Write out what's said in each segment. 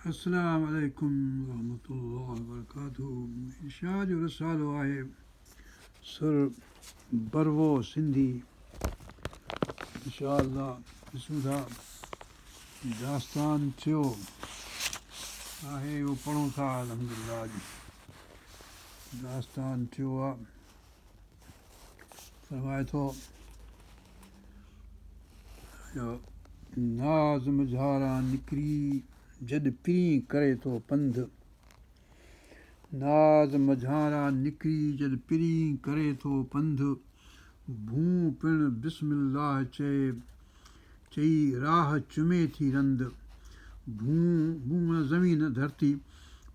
السلام عليڪم ورحمة الله وبرڪاته شاهه جو رسالو آهي سر بروو سنڌي انشاء الله ڏسون ٿا داستان ٿيو آهي اهو پڙهون ٿا الحمد لله داستان ٿيو آ فرمائي ٿو ناز منجهاران نڪري جڏ پرين ڪري ٿو پنڌ ناز منجهاران نڪري جڏ پرين ڪري ٿو پنڌ ڀونء پڻ بسم الله چئي چئي راهه چمي ٿي رند ڀونء ڀونء معنيٰ زمين ڌرتي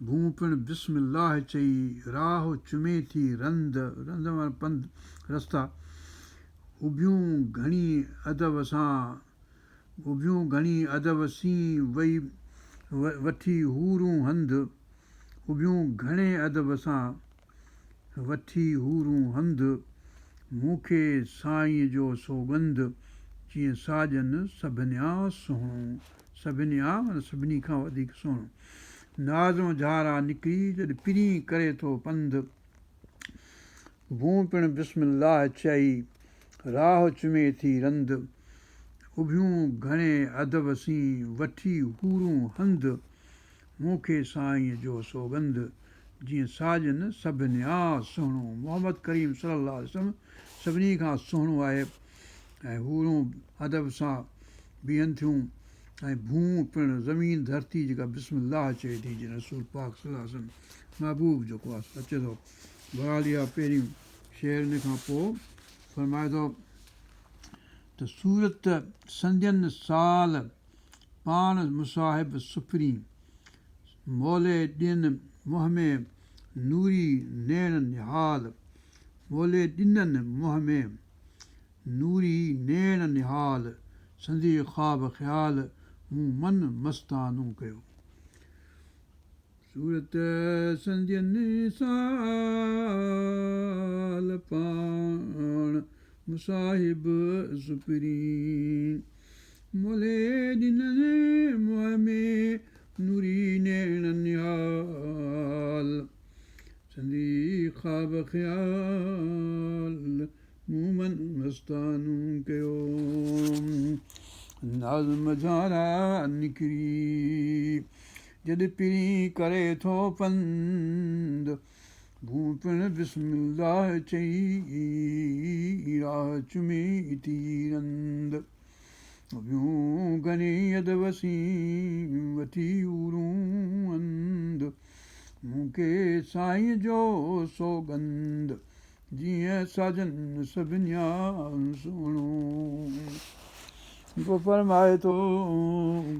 ڀونء پڻ بسم الله چئي راهه چمي ٿي رند رند معنيٰ پنڌ رستا اڀيون گهڻي ادب سان اڀيون گهڻي ادب سين وئي وٺي حورون هنڌ اڀيون گهڻي ادب سان وٺي حورون هنڌ، مون کي سائينء جو سوڳنڌ، جيئن ساجن سڀنيان سهڻو، سڀنيان معنيٰ سڀني کان وڌيڪ سهڻو. ناز منجهاران نڪري جڏ پرين ڪري ٿو پنڌ، ڀونء پڻ بسم الله چئي، راهه چمي ٿي رند، اڀيون گهڻي ادب سين وٺي حورون هنڌ، مون کي سائينء جو سوڳنڌ، جيئن ساجن سڀنيان سهڻو. محمد ڪريم صلي الله عليه وسلم سڀني کان سهڻو آهي ۽ حورون ادب سان بيهن ٿيون ۽ ڀونء پڻ زمين ڌرتي جيڪا بسم الله چئي ٿي جيئن رسول پاڪ صلي الله عليه وسلم محبوب جيڪو آهي سو اچي ٿو بهرحال اها پهرين شعر ان کان پوء فرمائي ٿو ته صورت سندين سال پاڻ مصاحب سپرين، مولي ڏين منهن ۾ نوري نيڻ نهال، مولي ڏنن منهن ۾ نوري نيڻ نهال، سندي خواب خيال مون من مستانو ڪيو. صورت سندين سال پاڻ مصاحب سپرين مولي ڏنن منهن ۾ نوري نيڻ نهال سندي خواب خيال مون من مستانو ڪيو ناز منجهاران نڪري جڏ پرين ڪري ٿو پنڌ، ڀونء پڻ بسم الله چئي، راهه چمي ٿي رند. اڀيون گهڻي ادب سين، وٺي حورون هنڌ. مون کي سائينء جو سوڳنڌ، جيئن ساجن سڀنيان سهڻو. پوء فرمائي ٿو،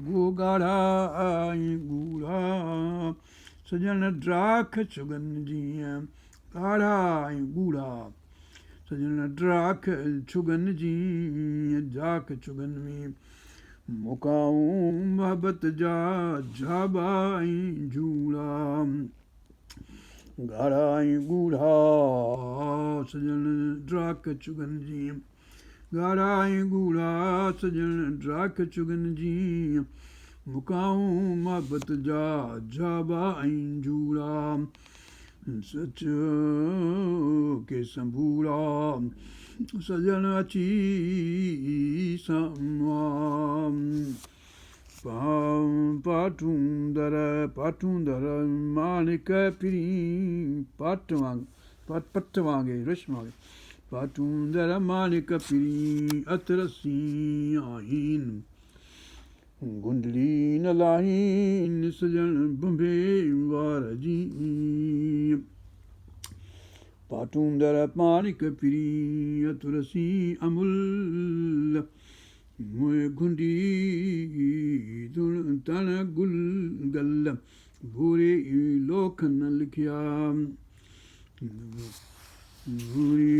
گوء ڳاڙها ۽ ڳوڙها، سڄڻ ڊاک ڇڳن جيئن ڳاڙها ۽ ڳوڙها، سڄڻ ڊاک ڇڳن جيئن ڊاک ڇڳن ۾، مڪائون محبت جا جهاٻا ۽ جهوڙا. ڳاڙها ۽ ڳوڙها سڄڻ ڊاک ڇڳن جيئن ڳاڙها ۽ ڳوڙها سڄڻ ڊاک ڇڳن جيئن مڪائون محبت جا جهاٻا ۽ جهوڙا سچ ڪي سنڀورا سڄڻ اچي سامهان. پاٽوندر پاٽوندر ماڻڪ پرين پاٽ وانگ پٽ وانگي رش وانگي پاٽوندر ماڻڪ پرين عطر سين آهين گهنڊڙي نه لاهين سڄڻ ڀنڀي وار جيئن پاٽوندر ماڻڪ پرين عطر سين امل موء گهنڊي تڻ گل گل ڀوري لوک نه لکيا ڀوري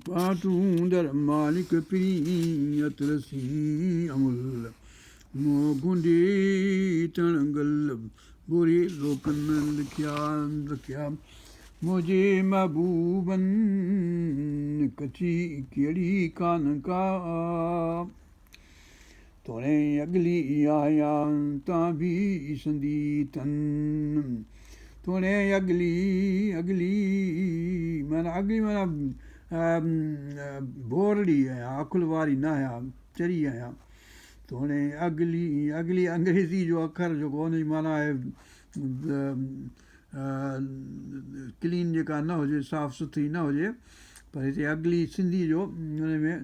پاٽوندر مالڪ پرين عطر سين امل موء گهنڊي تڻ گل ڀوري لوک نه لکيا رکيا منهنجي محبوبن ڪچي ڪهڙي ڪانه ڪا. توڻي اڳلي آهيان تان ڀي سندي تن. توڻي اڳلي اڳلي معنيٰ اڳلي معنيٰ ڀورڙي آهيان، عقل واري نه آهيان، چري آهيان. توڻي اڳلي اڳلي انگريزي جو اکر جيڪو ان جي معنيٰ آهي ڪلين جيڪا نه هجي، صاف سٿري نه هجي، پر هتي اڳلي سنڌي جو ان ۾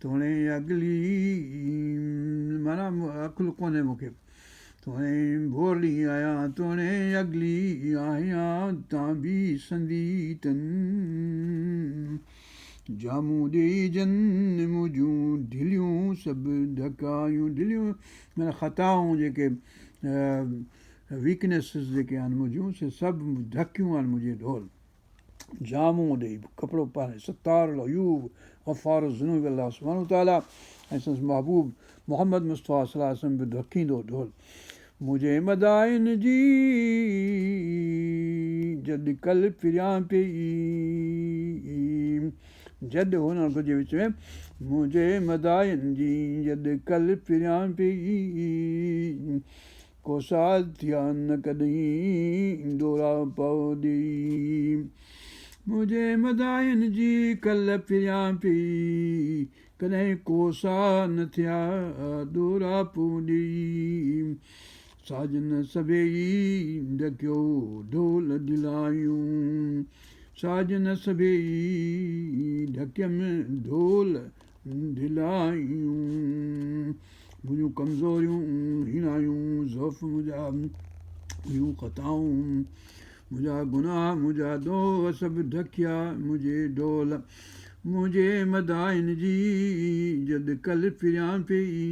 توڻي اڳلي معنيٰ عقل ڪونهي مون کي. توڻي ڀورڙي آهيان، توڻي اڳلي آهيان، تان ڀي سندي تن. جامون ڏيئي جن منهنجون ڍليون سڀ ڍڪايون. ڍليون معنيٰ خطائون جيڪي ويڪنيسز جيڪي آهن منهنجون سي سڀ ڍڪيون آهن منهنجي ڍول. جامون ڏيئي ڪپڙو پارائي ستار العيوب غفار الذنوب الله سبحانه وتعاليٰ ۽ سندس محبوب محمد مصطفيٰ صلي الله عليه وسلم به ڍڪيندو ڍول. منهنجي مدائن جي جڏ ڪل پريان پيئي جڏ هن گهرجي وچ ۾ منهنجي مدائن جي جڏ ڪل پريان پيئي ڪوسا ٿيا نه ڪڏهين ڏوراپو ڏيئي. منهنجي مدائن جي ڪل پريان پيئي ڪڏهن ڪوسا نه ٿيا ڏوراپو ڏيئي. ساجن سڀيئي ڍڪيو ڍول ڍلايون. ساجن سڀيئي ڍڪيم ڍول ڍلايون. منهنجون ڪمزوريون هيڻايون ضعف منهنجا منهنجون خطائون منهنجا گناهه منهنجا ڏوهه سڀ ڍڪيا منهنجي ڍول. منهنجي مدائن جي جڏ ڪل پريان پيئي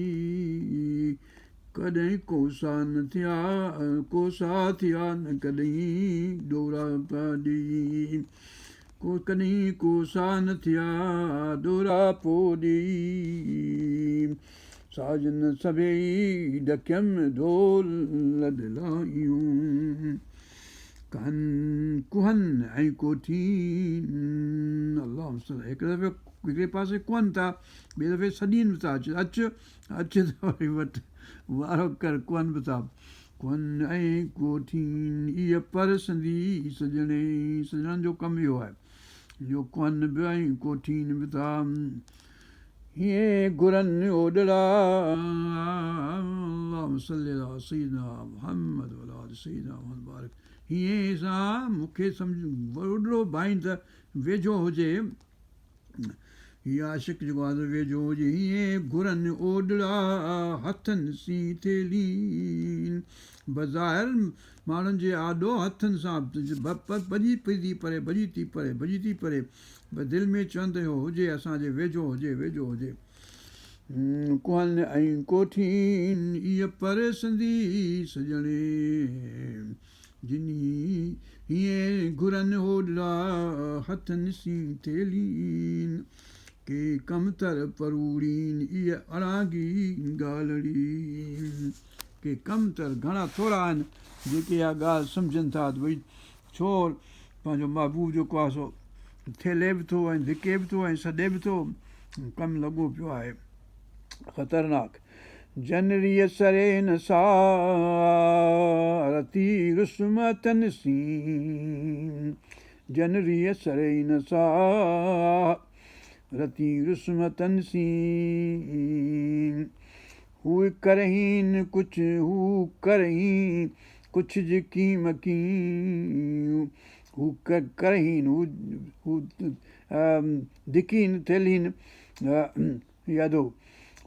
ڪڏهن ڪوسا نه ٿيا ڪوسا ٿيا نه ڪڏهن ڏوراپا ڏيئي ڪو ڪڏهن ڪوسا نه ٿيا ڏوراپو ڏيئي. ساجن سڀيئي ڍڪيم ڍول ڍلايون. ڪن ڪهن ۽ ڪوٺين الله هڪ دفعي هڪڙي پاسي ڪهن ٿا ٻئي دفعي سڏين به ٿا اچ اچ اچ ته وري وٺ وارو ڪر ڪهن به ٿا ڪهن ۽ ڪوٺين اها پر سندي سڄڻي سڄڻن جو ڪم اهو آهي جو ڪهن به ۽ ڪوٺين به ٿا. هيئن گهرن اوڏڙا اللهم صل علي سيدنا محمد وعلي آل سيدنا محمد بارڪ هيئن سان مون کي سمجهه اوڏڙو ڀائين ته ويجهو هجي هي عاشق جيڪو آهي ويجهو هجي هيئن گهرن اوڏڙا هٿن سين ٿيلين بظاهر ماڻهن جي آڏو هٿن سان ڀڄي پئي ٿي پري ڀڄي ٿي پري ڀڄي ٿي پري دل ۾ چون ته اهو هجي اسان جي ويجهو هجي ويجهو هجي. ڪهن ۽ ڪوٺين ايءَ پر سندي سڄڻي جني هيئن گهرن هوڏڙا هٿن سين ٿيلين ڪي ڪمتر پروڙين ايءَ اڻانگي ڳالهڙي. ڪي ڪمتر گهڻا ٿورا آهن جيڪي اها ڳالهه سمجهن ٿا ته ڀئي ڇو پنهنجو محبوب جيڪو آهي سو ٿيلي به ٿو ۽ ڌڪي به ٿو ۽ سڏي به ٿو ڪم لڳو پيو آهي. خطرناڪ. جنريءَ سري نه سا رتي رسم تن سين. جنريءَ سري نه سا رتي رسم تن سين. هو ڪرهين ڪجهه هو ڪرهين ڪجهه جيڪي مڪي هو ڪرهين هو هو ڌڪين ٿيلين يادو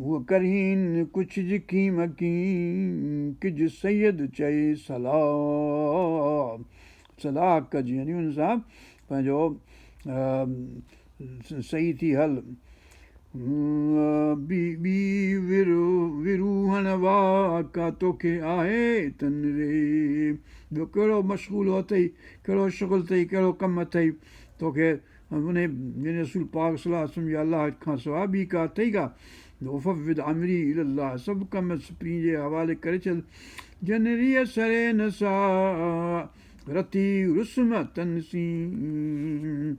هوءَ ڪرهين ڪجهه جيڪي مڪي ڪج سيد چئي صلاح صلاح ڪج يعني هن سان پنهنجو صحيح ٿي هل. ٻي ٻي وروهڻ وا توکي آهي تن ري. ٻيو ڪهڙو مشغول اٿئي ڪهڙو شغل اٿئي ڪهڙو ڪم اٿئي توکي ان رسول پاڪ صلاح سمجهي الله کان سواءِ ٻي ڪا اٿئي ڪا؟ امري الله سڀ ڪم سپرينءَ جي حوالي ڪري ڇڏ. جنريءَ سري نه سا رتي رسم تن سين.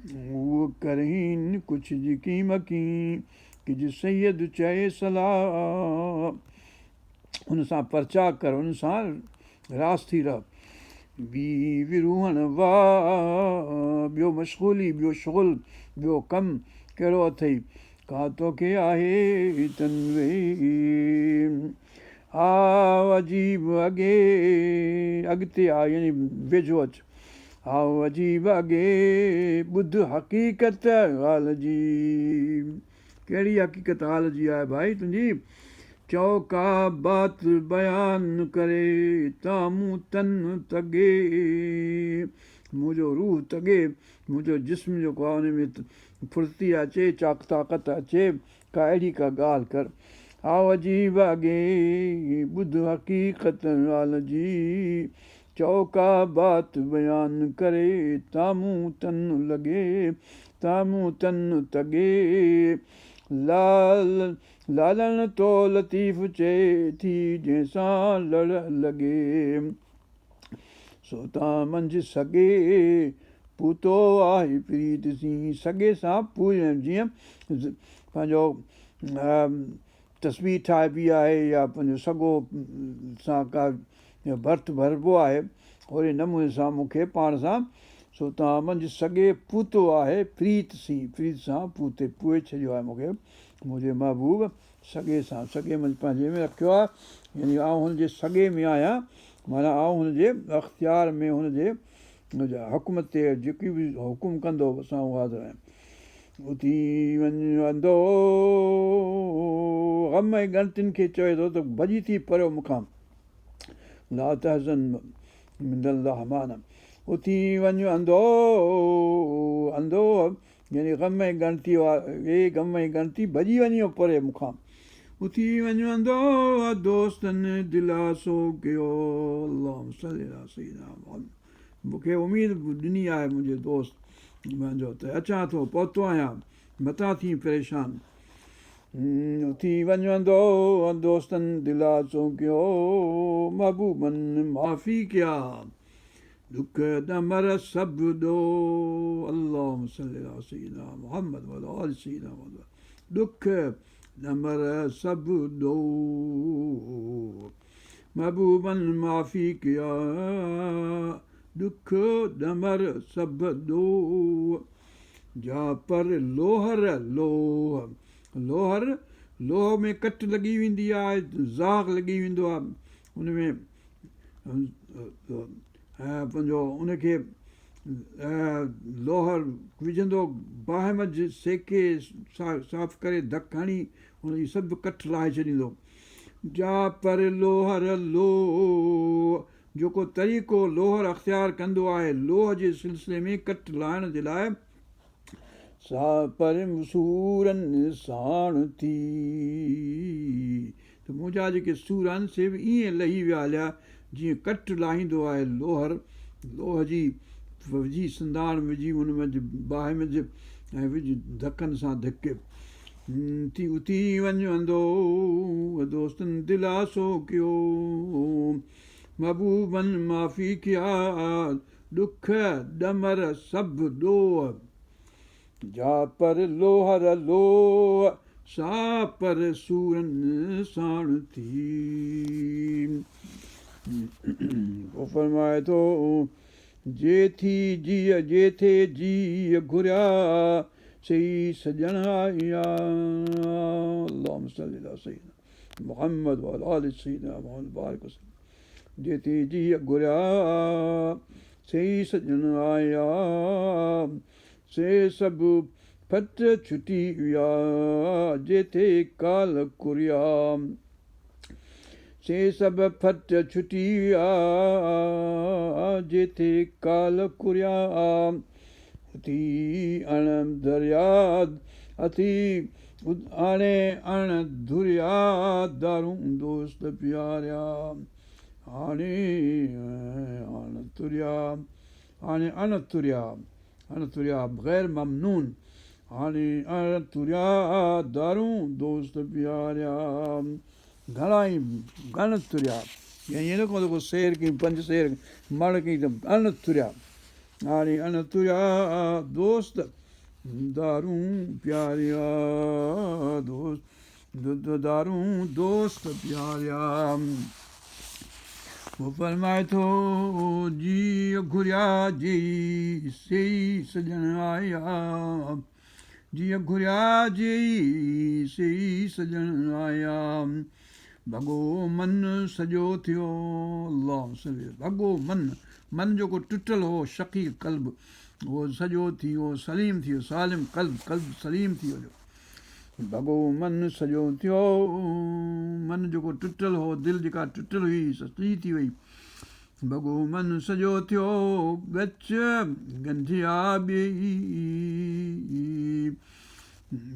اهو ڪرهين ڪجهه جيڪي مڪي ڪج سيد چئي صلاح. ان سان پرچاء ڪر، ان سان راس ٿي رهه. ٻي ورونهن واء، ٻيو مشغولي، ٻيو شغل، ٻيو ڪم ڪهڙو اٿئي؟ ڪا توکي آهي تن وي. آء عجيب اڳي، اڳتي آء يعني ويجهو اچ. آء عجيب اڳي، ٻڌ حقيقت حال جي. ڪهڙي حقيقت حال جي آهي ڀائي تنهنجي؟ چئو ڪا بات بيان ڪري تان مون تن تڳي. منهنجو روح تڳي، منهنجو جسم جيڪو آهي ان ۾ ڦڙتي اچي، چاق طاقت اچي، ڪا اهڙي ڪا ڳالهه ڪر. آء عجيب اڳي، ٻڌ حقيقت حال جي. چئو ڪا بات بيان ڪري تان مون تن لڳي، تان مون تن تڳي. لال لالڻ تو لطيف چئي ٿي جنهن سان لڙ لڳي. سو تان منجهه سڳي پوتو آهي پريت سين. سڳي سان پوري جيئن پنهنجو تسبيح ٺاهبي آهي يا پنهنجو سڳو سان ڪا ڀرت ڀربو آهي اوهڙي نموني سان مون کي پاڻ سان سو تان منجهه سڳي پوتو آهي پريت سين پريت سان پوتي پوئي ڇڏيو آهي مون کي منهنجي محبوب سڳي سان سڳي منجهه پنهنجي ۾ رکيو آهي يعني آئون هن جي سڳي ۾ آهيان معنيٰ آئون هن جي اختيار ۾ هن جي حڪم تي جيڪي به حڪم ڪندو بس آئون حاضر آهيان. اٿي وڃ انڌو غم ۽ ڳڻتين کي چوي ٿو ته ڀڄي ٿي پريو مون کان لا تحزن من الله معنا اٿي وڃ انڌو انڌو يعني غم ۽ ڳڻتي اي غم ۽ ڳڻتي ڀڄي وڃي پري مون کان اٿي وڃ انڌو دوستن دلاسو ڪيو اللهم صل علي سيدنا محمد مون کي اميد ڏني آهي منهنجي دوست پنهنجو ته اچان ٿو پهتو آهيان متان ٿين پريشان اٿي وڃ انڌو دوستن دلاسو ڪيو محبوبن معافي ڪيا ڏک ڏمر سڀ ڏوهه اللهم صل علي سيدنا محمد وعلي آل سيدنا محمد ڏک ڏمر سڀ ڏوهه محبوبن معافي ڪيا ڏک ڏمر سڀ ڏوهه جا پر لوهر لوهه لوهر لوهه ۾ ڪٽ لڳي ويندي آهي زاغ لڳي ويندو آهي ان ۾ پنهنجو ان کي لوهر وجهندو باهه منجهه سيڪي صاف ڪري ڌڪ هڻي ان جي سڀ ڪٽ لاهي ڇڏيندو. جا پر لوهر لوهه جيڪو طريقو لوهر اختيار ڪندو آهي لوهه جي سلسلي ۾ ڪٽ لاهڻ جي لاء سا پر سورن ساڻ ٿي ته منهنجا جيڪي سور آهن سي به ائين لهي ويا هليا جيئن ڪٽ لاهيندو آهي لوهر لوهه جي وجهي سنداڻ وجهي ان منجهه باهه منجهه ۽ وجهه ڌڪن سان ڌڪ ٿي اٿي وڃ انڌو دوستن دلاسو ڪيو محبوبن معافي ڪيا ڏک ڏمر سڀ ڏوهه جا پر لوهر لوهه سا پر سورن ساڻ ٿي. پوء فرمائي ٿو، جي ٿي جيء جي ٿي جيء گهريا سي سڄڻ آيا. اللهم صل علي سيدنا محمد وعلي آل سيدنا محمد وبارڪ وسلم. جي ٿي جيء گهريا سي سڄڻ آيا. سي سڀ ڦٽ ڇٽي ويا، جي ٿي ڪال ڪريا. سي سڀ ڦٽ ڇٽي ويا، جي ٿي ڪال ڪريا. اٿي اڻ ڌريا، اٿي آڻي اڻ ڌريا، دارون دوست پياريا. آڻي اڻ تريا. آڻي اڻ تريا، اڻ تريا غير ممنون، آڻي اڻ تريا دارون دوست پياريا. گهڻا ئي اڻ تريا، يعني ائين نه ڪو ڪو سير ڪي پنج سير مڻ ڪي ته اڻ تريا، آڻي اڻ تريا دوست دارون پياريا دوست دارون دوست پياريا. پوءِ فرمائي ٿو جيءُ گهريا جي سي سڄڻ آيا، جيءُ گهريا جي سي سڄڻ آيا. ڀڳو من سڄو ٿيو، الله ڀڳو من، من جيڪو ٽٽل هو شقي قلب اهو سڄو ٿي ويو، سليم ٿي ويو، سالم قلب، قلب سليم ٿي ويو. ڀڳو من سڄو ٿيو، من جيڪو ٽٽل هو، دل جيڪا ٽٽل هئي سڄي ٿي وئي. ڀڳو من سڄو ٿيو، ڳچ ڳنڍيا ٻئي،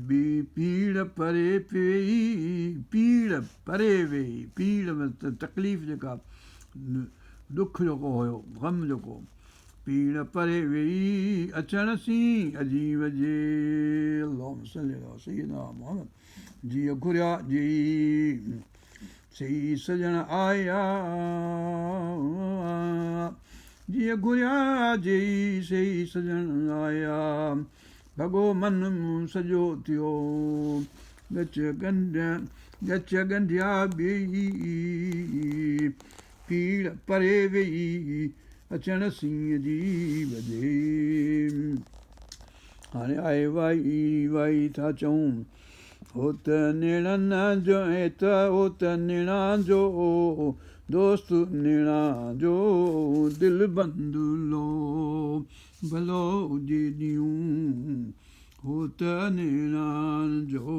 ٻي پيڙ پري پئي، پيڙ پري وئي. پيڙ ۾ تڪليف جيڪا ڏک جيڪو هيو، غم جيڪو، پيڙ پري وئي اچڻ سين عجيب جي. اللهم صل علي سيدنا محمد. جيءُ گهريا جي سي سڄڻ آيا، جيءُ گهريا جي سي سڄڻ آيا. ڀڳو من سڄو ٿيو، ڳچ ڳنڍ ڳچ ڳنڍيا ٻئي، پيڙ پري وئي اچڻ سين عجيب جي. هاڻي آهي وائي وائي ٿا چئون، هوت نيڻن جو ته هوت نيڻا جو دوست نيڻا جو دل بندلو ڀلو جيڏيون. هوت نيڻا جو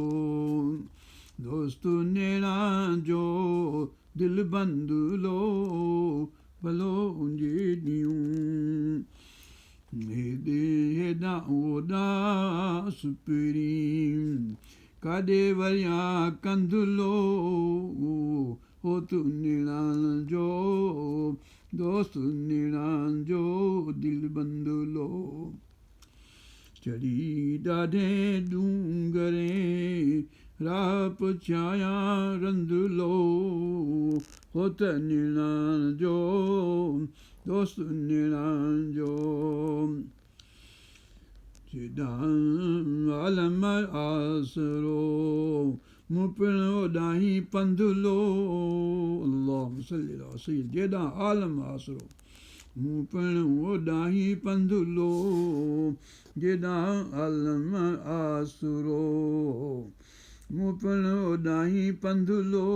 دوست نيڻا جو دل بندلو ڀلو جيڏيون. هيڏي هيڏان هوڏان سپرين ڪاڏي وريا ڪنڌلو. هوت نيڻان جو دوست نيڻان جو دل بندلو. چڙهي ڏاڍي ڏونگري راهه پڇايان رنڌلو. هوت نيڻان جو دوست نيڻان جو. جيڏان عالم آسرو مون پڻ اوڏانهن پنڌلو. اللهم صل علي سيد. جيڏان عالم آسرو مون پڻ اوڏانهن پنڌلو. جيڏان عالم آسرو مون پڻ اوڏانهن پنڌلو.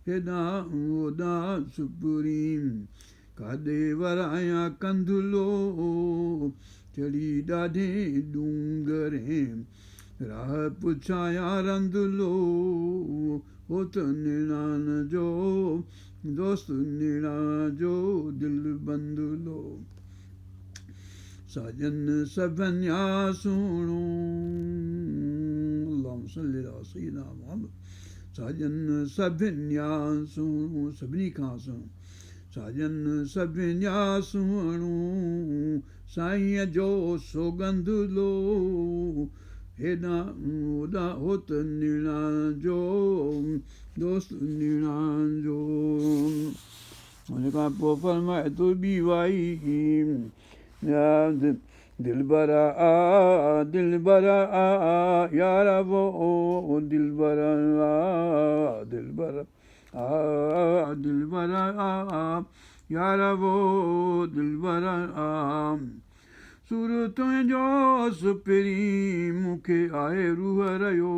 هيڏان هوڏان سپرين ڪاڏي ورايان ڪنڌلو. چڙهي ڏاڍي ڏونگري راهه پڇايان رنڌلو. هوت نيڻان جو دوست نيڻا جو دل بندلو. ساجن سڀنيا سهڻو. اللهم صل علي سيدنا محمد. ساجن سڀنيا سهڻو، سڀني کان سهڻو. ساجن سڀنيا سهڻو سائينءَ جو سوڳنڌلو. هيڏان هوڏان هوت نيڻا جو دوست نيڻا جو. هن کان پوءِ فرمائي ٿو ٻي وائي، دلبر آ دلبر آ يار وو دلبر آ دلبر آ دلبر آ يار وو دلبر آ. سور تنهنجو سپرين مون کي آهي روح رهيو.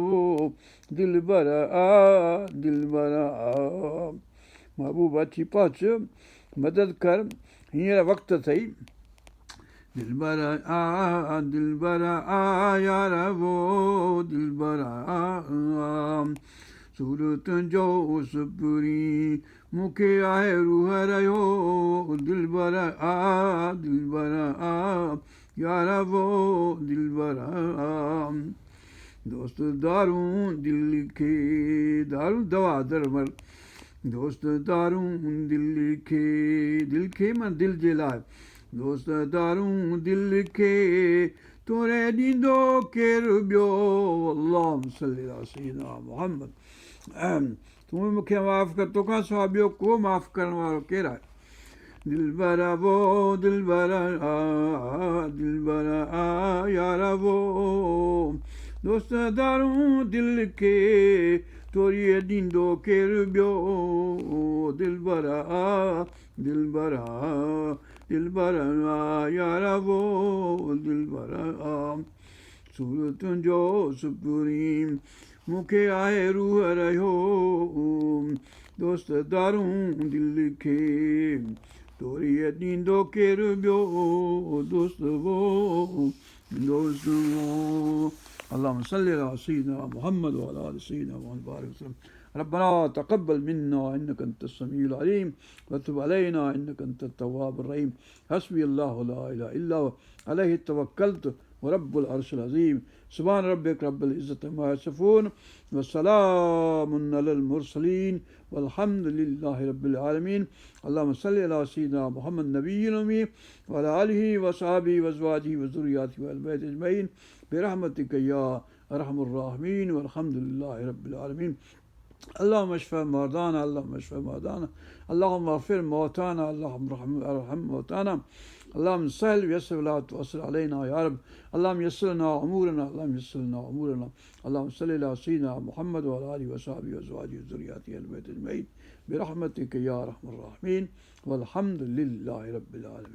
دلبر آ دلبر آ. محبوب اچي پهچ مدد ڪر، هينئر وقت اٿئي. دلبر آ دلبر آ يار وو دلبر آ. سور تنهنجو سپرين مون کي آهي روح رهيو. دلبر آ دلبر آ يار وو دلبر آ. دوست دارون دل کي دارون دوا درمل. دوست دارون دل کي دل کي مان دل جي لاءِ. دوست دارون دل کي توري ڏيندو ڪير ٻيو. اللهم صل علي سيدنا محمد. تون مون کي معاف ڪر، توکان سواءِ ٻيو ڪو معاف ڪرڻ وارو ڪير آهي؟ دلبر وو دلبر آ دلبر آ يار وو دوست دارون دل کي توريءَ ڏيندو ڪير ٻيو دلبر آ دلبر آ دلبر آ يار وو دلبر آ سور تنهنجو سپرين مون کي آهي روح رهيو دوست دارون دل کي توريءَ ڏيندو ڪير ٻيو دوست وو دوست وو اللهم صل على سيدنا محمد وعلى ال سيدنا محمد وبارك وسلم. ربنا تقبل منا انك انت السميع العليم وتب علينا انك انت التواب الرحيم. حسبي الله لا اله الا هو عليه توكلت ورب العرش العظيم. سبحان ربك رب العزة عما يصفون وسلام على المرسلين والحمد لله رب العالمين. اللهم صل على سيدنا محمد نبي الأمي وعلى آله وصحبه وأزواجه وذرياته وأهل بيته أجمعين برحمتك يا أرحم الراحمين والحمد لله رب العالمين. اللهم اشف مرضانا، اللهم اشف مرضانا، اللهم اغفر موتانا، اللهم ارحم موتانا، اللهم سهل ويسر ولا تعسر علينا يا رب. اللهم يسر لنا امورنا، اللهم يسر لنا امورنا. اللهم صل على سيدنا محمد وعلى اله وصحبه وازواجه وذرياته واهل بيته اجمعين برحمتك يا ارحم الراحمين والحمد لله رب العالمين.